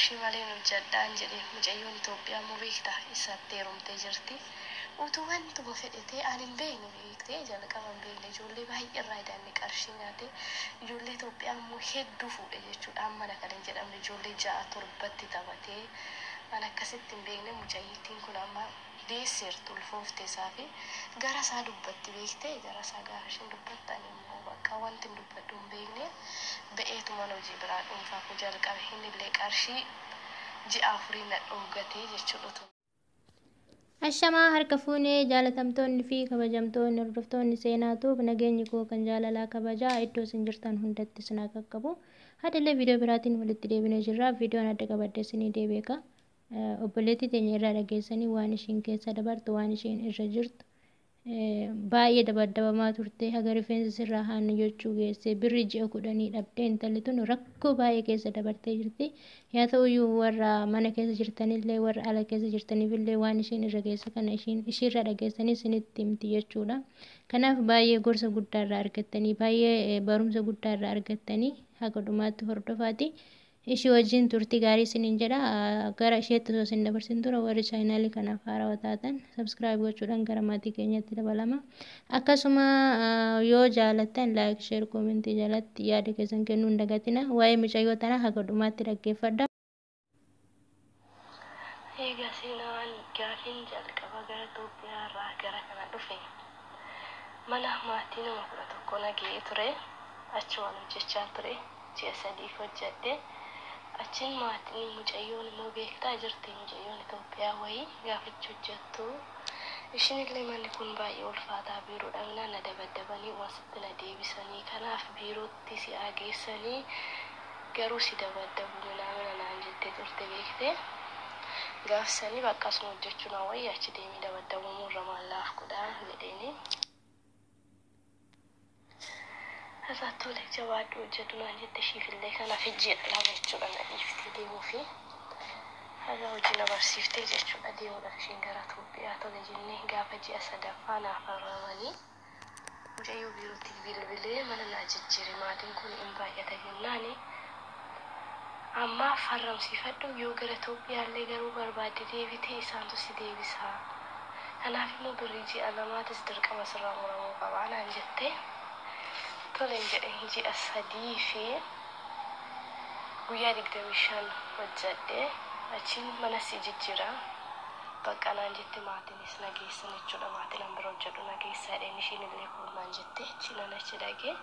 Qarshii maleen hojjedhaan jedhe. Mucayyoon Itoophiyaa immoo beektaa isatti heerumtee jirti. Utuu wantuma fedhe ta'e ani hin beekne, beektee jalqaba hin beekne. Ijoollee baay'ee irraa idaanni qarshii nyaate. Ijoollee Itoophiyaa immoo hedduu fuudhe jechuudha. Amma kan hin jedhamne ijoollee ja'a torbatti taphatee an akkasitti hin beekne. Mucayyittiin kun amma deesseertu, ulfoofte isaa fi gara isaa dubbatti, beektee gara isaa gaafa isheen dubbattan immoo bakka wanti hin dubbadhu hin beekne ba'eetuman hojii biraa dhuunfaa koo jalqabe. Inni illee qarshii ji'a 4 na dhoowgatee jechuudha. Ashamaa, harka fuunee jaalatamtoonni fi kabajamtoonni hordoftoonni seenaatuuf, nageenyi koo kan jaalalaa kabajaa iddoo isin jirtan hundatti isin haa qaqqabu. Hadallee viidiyoo biraatiin walitti deebinee jirra. Viidiyoon adda qabadde isinii deebi'eeka. Obboleettii teenya irraa dhageessanii waan ishiin keessa dabartu, waan ishiin irra jirtu, baay'ee dabaddabamaa turte, haga rifeensi sirraa haannu jechuu geesse, birri ji'a 10 dhabdee intalli tun rakkoo baay'ee keessa dabartee jirti. Yaa ta'uyyuu warra mana keessa jirtanillee warra ala keessa jirtaniifillee waan ishiin irra geesse kana ishiin ishiirraa dhageessanii isinitti himti jechuudha. Kanaaf baay'ee gorsa guddaa irraa argattanii, baay'ee barumsa guddaa irraa argattanii haga dhumaatti hordofaati. Ishii wajjin turtii gaarii isiniin jedha. Gara isheetti osoo isin dabarsin dura warri chaanaalii kanaaf haarawaa taatan subscribe gochuudhaan gara maatii keenyatti dabalama. Akkasuma yoo jaalattan like, share, comment jalatti yaada keessan kennuu hin dagatina. Waa'ee mucayyoo tanaa haga dhumaatti dhaggeeffadha. Egaa seenaan gaafiin jalqaba gara Itoophiyaa irraa gara kana dhufe mana maatii nama 11 nagahee ture. Achumaan hojjechaa ture. Ji'a 3f hojjedhe. Achiin maatiin mucayyoon immoo beektaa jirti, mucayyoon Itoophiyaa wayii gaafachi hojjettu. Ishiin illee manni kun baay'ee ulfaataa, biiroo dhaqnaan na dabaddabanii wasitti na deebisanii, kanaaf biirootti si geessanii garuu si dabaddabu minaamina naan jettee turte, beektee. Gaafsanii bakka asuma hojjechuu na wayya, achi deemee dabaddabuu irra maallaaf godhaa jedheeni. Irraa tole, jabaadhu, hojjedhu naan jette. Ishiifillee kanaaf ji'a 2 jechuudha na dhiiftee deemuufi. Haga hojii na barsiiftee jechuudha deemuudhaaf ishiin gara Itoophiyaa tole jennee gaafa ji'a sadaffaa naaf arramanii mucayyoo biirootti bilbilee mana naa jijjiire, maatiin kun hin baay'ata jennaani ammaaf farramsiifadhu, yoo gara Itoophiyaallee garuu barbaadde deebitee isaantu si deebisa. Kanaaf immoo birrii ji'a 2tis dirqama sirraa muramuu qabaa naan jette. Toleen jedheen. Ji'a 3 fi guyyaa 25 hojjedhe. Achiin mana si jijjiira. Bakka naan jette maatiinis na geessan jechuudha. Maatiin an bira hojjedhu na geessaa jedheen, ishiin illee kun naan jette. Achiin an achi dhaqee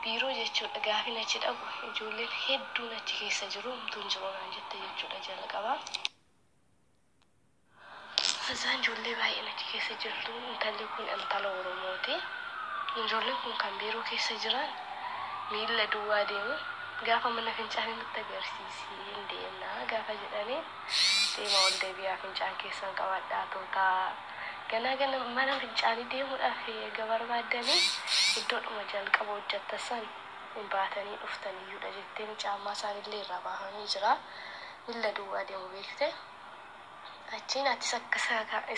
biiroo jechuudha. Gaafin achi dhaqu ijoolleen hedduun achi keessa jiru, homtuu hin jiru naan jette jechuudha jalqaba. Isaan ijoollee baay'een achi keessa jirtu. Intalli kun intala Oromooti. Ijoolleen kun kan biiroo keessa jiran miilla duwwaa deemu. Gaafa mana fincaanii nutti agarsiisi, hin deemnaa gaafa jedhanii, deema ol deebi'aa, fincaan keessan qabadhaa tootaa. Ganaa gana mana fincaanii deemuudhaaf eega barbaaddanii iddoodhuma jalqaba hojjettan san hin baatanii dhuftaniyyuudha jetteen. Caammaa isaanillee irraa baafamee jira. Miilla duwwaa deemu, beekte. Achiin atis akka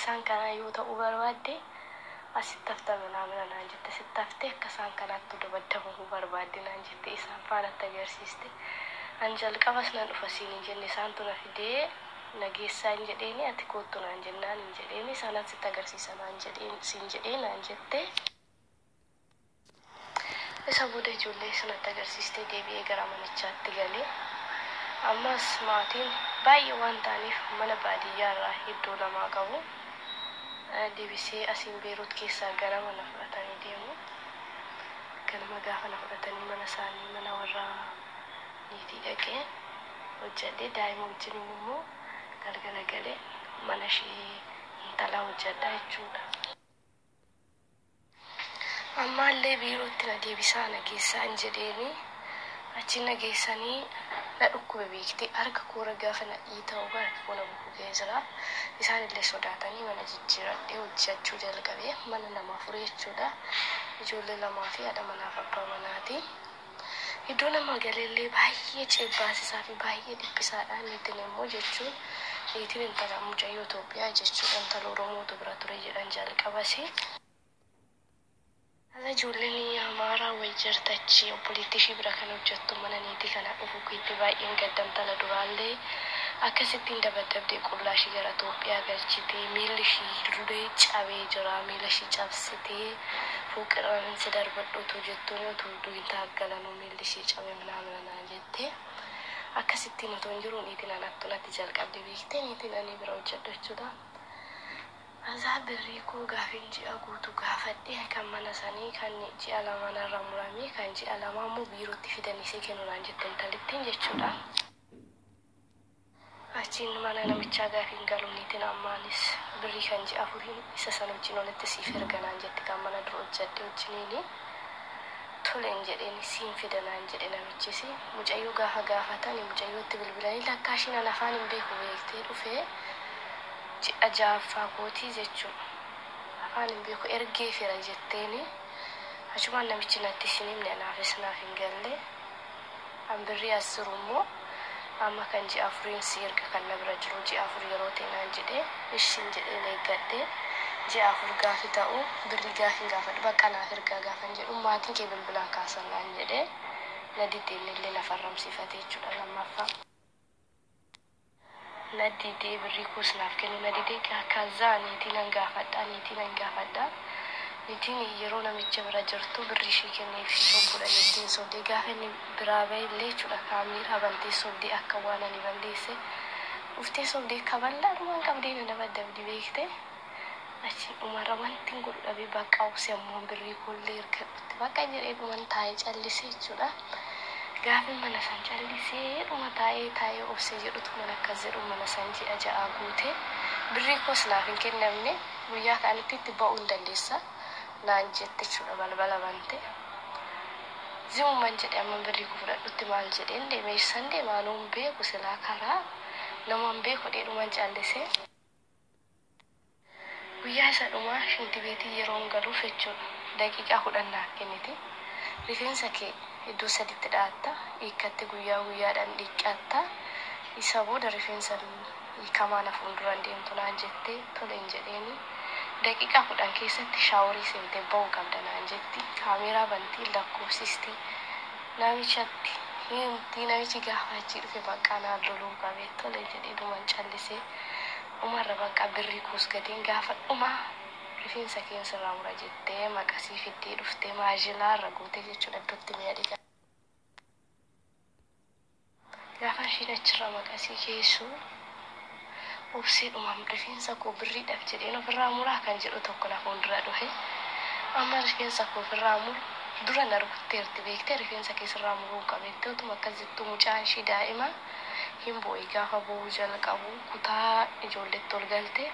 isaan kanaa yoo ta'uu barbaadde asitti hafta minaamina naan jette. Asitti haftee akka isaan kanaatti dabaddabamuu barbaadde naan jette, isaan faanatti agarsiiste. An jalqabas nan dhufa siin hin jenne, isaantu na fidee na geessaa hin jedheeni, ati koottu naan jennaan hin jedheeni, isaan asitti agarsiisa naan jedheen siin jedhee naan jette. Isa booda ijoollee sanatti agarsiistee deebi'ee gara manichaatti galee. Ammas maatiin baay'ee waan ta'aniif mana baadiyyaa irraa iddoo lamaa qabu. Deebisee asiin Beeruut keessaa ganama na fudhatanii deemu. Ganama gaafa na fudhatanii mana isaanii, mana warra niitii dhaqee hojjedhee, daa'ima wajjiniin immoo galgala galee mana ishee intalaa hojjedhaa jechuudha. Ammaallee biirootti na deebisaa, na geessaa hin jedheeni. Achi na geessanii na dhukkube, beektee, harka koora gaafa na dhiita'u harka koo na bukkukee jira. Isaan illee sodaatanii mana jijjiiradhee hojjechuu jalqabee, mana nama afurii jechuudha. Ijoollee lamaa fi haadha manaaf abbaa manaati. Iddoo nama galeellee baay'ee ceebbaasisaa fi baay'ee dhiphisaadha. Niitiin immoo jechuun niitiin intala mucayyoo Itoophiyaa jechuudha. Intala Oromootu bira ture jedhan jalqabasi. Ijoolleen Amaaraa wayii jirti achi obboleettii ishii bira kan hojjettu mana niitii kana dhufu keetti baay'een gaddamtala duraallee akkasittiin dabadabdee qullaa ishii gara Itoophiyaa galchitee miilli ishii illee cabee jira, miila ishii cabsitee fuuqirraan si darbadhu utuu jettuun utuu duwin taaggalanuu miilli ishii cabe minaaminaa naan jette. Akkasittiin utuu hin jiru niitiin anattu natti jalqabde beektee, niitiin ani bira hojjedhu jechuudha. Azaa birrii koo gaafin ji'a guutuu gaafadhe kan mana sanii kan ji'a 2 narra murame, kan ji'a 2 immoo biirootti fidanii si kennu naan jette intalittiin jechuudha. Achiin mana namichaa gaafin galu niitiin ammaanis birrii kan ji'a afuriin isa san wajjin walitti siif erga naan jette, kan mana dura hojjedhe wajjiniini. Toleen jedheen, siin fida naan jedhe namichis. Mucayyoo gaafa gaafatani mucayyootti bilbilanii lakkaa ishiin an afaan hin beeku beektee dhufee ji'a 6ffaa kootii jechuudha. Afaan hin beeku ergeefira jetteeni. Achumaan namichi natti isin himne anaafis naaf hin galle. An birrii as jiru immoo amma kan ji'a afuriin si erga kan na bira jiru ji'a 4 yeroo ta'e naan jedhe, ishiin jedheen eeggadhe. Ji'a 4 gaafi ta'u birrii gaafin gaafadhu bakka naaf ergaa gaafan jedhu maatiin kee bilbilaan kaasan naan jedhe, na dide, innillee na farramsiifate jechuudha lammaffaa. Na didee birrii koos naaf kennu na dide. Kazaa niitii nan gaafadha, niitii nan gaafadha. Niitiin yeroo namicha bira jirtu birrii ishii kenneef sobbuudha, niitiin sobdee gaafa inni biraa bahe illee jechuudha kaameeraa bantee sobdee akka waan ani balleesse dhuftee sobdee kaballaadhumaan qabdee na dabaddabdi beekte. Achi dhumarra wanti hin godhu dhabee bakka obse ammoo birrii koollee ergadhutti bakka jedhee dhuman taa'ee callisee jechuudha. Gaafin mana san callisee dhuma taa'ee taa'ee obsee jedhutu mana akkas jedhu mana san ji'a 6 guute birrii koos naaf hin kennamne, guyyaa kaanitti itti ba'uu hin dandeessa naan jette jechuudha balbala bante. Zimuman jedhe amma birrii koo fudhadhutti maal jedheen deeme, eessan deema, anuu hin beeku, silaa karaa nama hin beeku jedhee callisee. Guyyaa isa dhumaa shintibeetii yeroon galuuf jechuudha daqiiqaa 10 naaf kenniti. Rifeensa kee iddoo saditti dha'atta, hiikkatte guyyaa guyyaadhaan dhiqqatta, isa booda rifeensa hiikamaa na fuulduraan deemtu naan jette, toleen jedheeni. Daqiiqaa 10 keessatti shaaworii seentee ba'uu qabda naan jetti. Kaameeraa bantii lakkoofsisti. Namichatti himti, namichi gaafa achii dhufe baqqaa naan loluu qabe, tole jedhee dhuman callisee. Dhumarra bakka birrii koos gatiin gaafa dhumaa rifeensa keen sirraa mura jettee maqasii fiddee dhuftee maajilaa irra gootee jechuudha iddootti mi'a dhiqan. Gaafa ishiin achirra maqasii keessu obsee dhumaan rifeensa koo birriidhaaf jedheen ofirraa muraa kan jedhu tokko na fuuldura dhufe. Amma rifeensa koo ofirraa muru dura na rukutteerti beektee, rifeensa kee sirraa muruu qabeettee utuma akkas jettu mucaan ishii daa'ima hin boo'i, gaafa boo'uu jalqabu kutaa ijoolleetti ol galte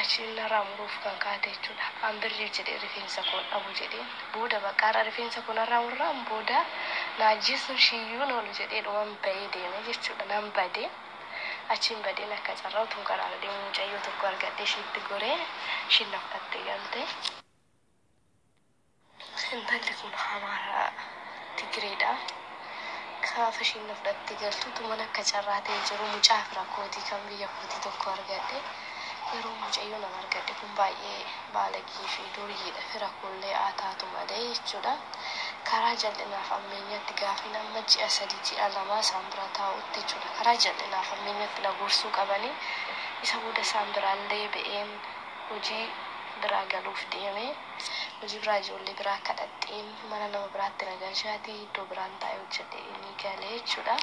achiin narraa muruuf kan kaate jechuudha. An birriif jedhee rifeensa koo dhabu jedheen booda baqqaarra rifeensa koo narraa murraan booda na ajjeesuun ishiiyyuu oolu jedhee dhuman bahee deeme jechuudha, nan badee. Achiin badeen akka carraa utuun karaarra deemu mucayyoo tokko argadhe, ishiitti goree ishiin na fudhattee galte. Intalli kun Amaaraa Tigireedha. Gaafa ishiin na fudhattee galtu tuman akka carraa ta'ee jiru mucaa fira kootii kan biyya kootii tokko argadhe. Yeroo mucayyoo nama argadhe kun baay'ee baalagii fi duriyyiidha, fira koollee haa taatu malee jechuudha. Karaa jal'inaaf ammeenyatti gaafin amma ji'a 3 ji'a 2 isaan bira taa'utti jechuudha. Karaa jal'inaaf ammeenyatti na gorsuu qabanii isa booda isaan biraallee ba'een hojii biraa galuuf deeme. Hojii biraa ijoollee biraa kadhadheen mana nama biraatti na galchaatii iddoo biraan taa'ee hojjedhee ni galee jechuudha.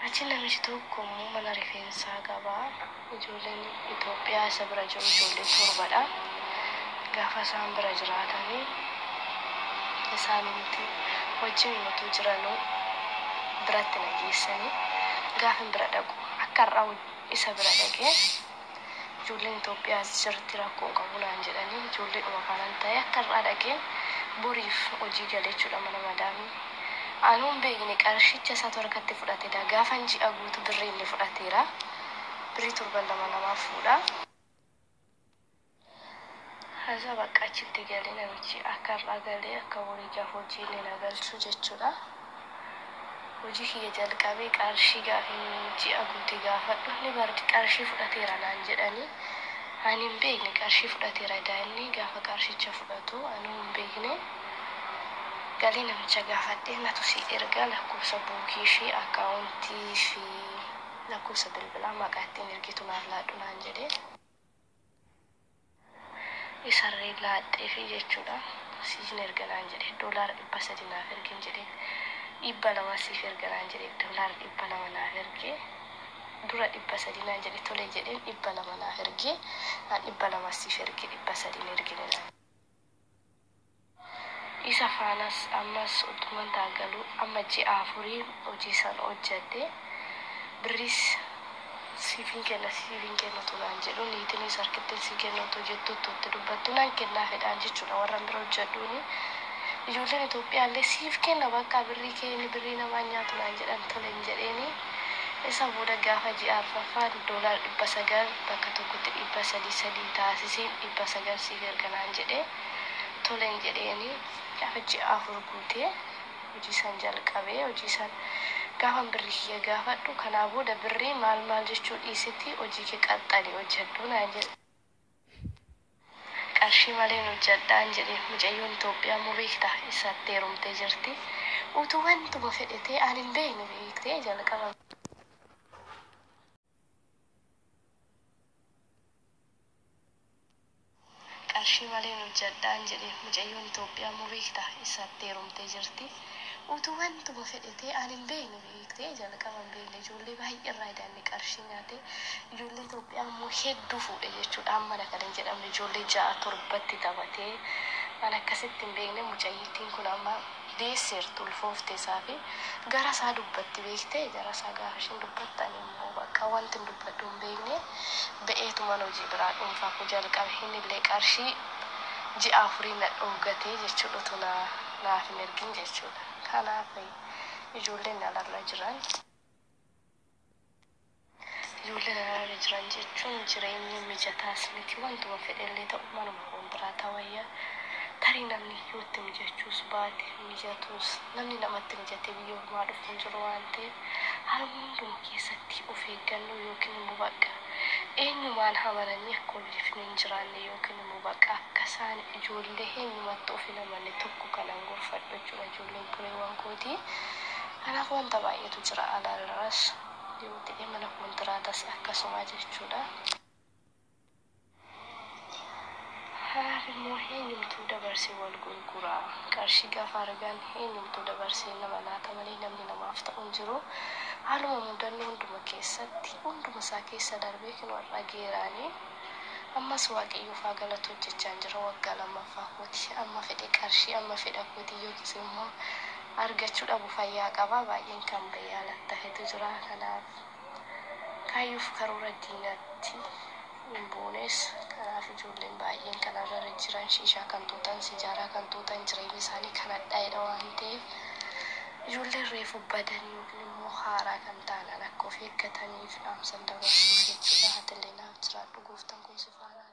Achi namichi tokko immoo mana rifeensaa qaba. Ijoolleen Itoophiyaa isa bira jiru ijoollee torbadha. Gaafa isaan bira jiraatanii isaanumti wajjin utuu jiranuu biratti na geessanii gaafin bira dhaqu akka har'aa isa bira dhaqee ijoolleen Itoophiyaas jirti rakkoo hin qabu naan jedhanii ijoollee dhuma kanan ta'e akka har'aa dhaqeen boriif hojii gale jechuudha mana madaamii. Anuu hin beekne, qarshicha isaatu harkatti fudhatedha. Gaafan ji'a guutu birrii inni fudhateera. Birrii torban lama lamaaf fuudha. Haza bakka achitti galee namichi akka har'aa galee akka borii gaafa hojii inni na galchu jechuudha. Hojii kiyya jalqabee qarshii gaafin ji'a guute gaafadhu ni bar qarshii fudhateera naan jedhanii. Ani hin beekne qarshii fudhateera daa'imni gaafa qarshicha fudhatu anuu hin beekne. Galii namicha gaafadhee natu si ergaa lakkoofsa buukii fi akkaawuntii fi lakkoofsa bilbilaa maqaa ittiin ergitu naaf laadhu naan jedhee. Isarree laadhee fi jechuudha. Siin erga naan jedhe $300 naaf ergin jedheen 200 siif erga naan jedhe $200 naaf ergee dura 300 naan jedhe tole jedheen 200 naaf ergee an 200 siif erge 300 ergine naan. Isa faanas ammas utuman taagalu amma ji'a afurii hojii san hojjedhe birriis siifin kenna siifin kenna naan jedhu niitinis harkittiin si kenna otoo jettu itti dubbattu naan kennaa fedhaan jechuudha warra bira hojjedhuuni. Ijoolleen Itoophiyaallee siif kenna bakka birrii kee birrii namaa nyaatu naan jedhan tole hin jedheeni. Isa booda gaafa ji'a arfaffaan $900 bakka tokkotti 300 3 taasiseen 900 siif erga naan jedhee tole hin jedheeni. Gaafa ji'a afur guutee hojii san jalqabee hojii san gaafan birrii kiyya gaafadhu kanaa booda birrii maal maal jechuu dhiisitti hojii kee qaxxali hojjedhu naan jedhe. Qarshii maleen hojjedhaan jedhe mucayyoon Itoophiyaa immoo beektaa isatti heerumtee jirti. Utuu wantuma fedhe ta'e ani hin beekne beektee jalqaba. Qarshii maleen hojjedhaan jedhe mucayyoon Itoophiyaa immoo beektaa isatti heerumtee jirti. Utuu wantuma fedhe ta'e ani hin beekne beektee jalqaba hin beekne ijoollee baay'ee irraa idaanni qarshii nyaate ijoollee Itoophiyaa immoo hedduu fuudhe jechuudha amma kan hin jedhamne ijoollee 6 7tti taphatee an akkasitti hin beekne mucayyittiin kun amma deesseertu ulfoofte isaa fi gara isaa dubbatti beektee gara isaa gaafa isheen dubbattan immoo bakka wanti hin dubbadhu hin beekne ba'eetuman hojii biraa dhuunfaa koo jalqabe inni illee qarshii ji'a afurii na dhoowgatee jechuudha utuu naaf hin ergin jechuudha. Kanaaf ijoolleen alarra jiran ijoolleen alarra jiran jechuun jireenyi mijataas miti wantuma fedhellee ta'u manuma kontiraata wayyaa tarii namni iyyootti mijachuus baate mijatus namni namatti mijatee biyya ormaa dhufu hin jiru waan ta'eef haaluma hunduma keessatti of eeggannoo yookiin immoo bakka eenyumaan amananii akka waliif hin jiraanne yookiin immoo bakka akka isaan ijoollee eenyumatti of hin amanne tokko kanan gorfadhu jechuudha ijoolleen buleewwan kootii. Kanaaf wanta baay'eetu jira alaarras yoo ta'e mana kontiraatas akkasuma jechuudha. Kanaaf immoo eenyumtuu dabarsee wal gurgura. Qarshii gaafa argan eenyumtuu dabarsee nama laata malee namni namaaf ta'u hin jiru. Haaluma mudannoo hunduma keessatti hunduma isaa keessa darbee kan warra geeraanii ammas waaqayyoof haa galatu hojjechaa jira waggaa lammaffaa kooti. Amma fedhe qarshii amma fedha kooti yookiis immoo argachuu dhabu fayyaa qaba baay'een kan bahee alatti hafetu jira. Kanaaf kaayyoof karoora diinatti hin buunes kanaaf ijoolleen baay'een kanarra jiran shiishaa kan tuutan sijaaraa kan tuutan jireenyi isaanii kan hadhaa'edha waan ta'eef ijoolleen reefu badanii yookiin immoo haaraa kan ta'an akka of eeggataniif dhaamsan dabarsuuf jechuudha. Hatillee naaf jiraadhu gooftaan kun si faana.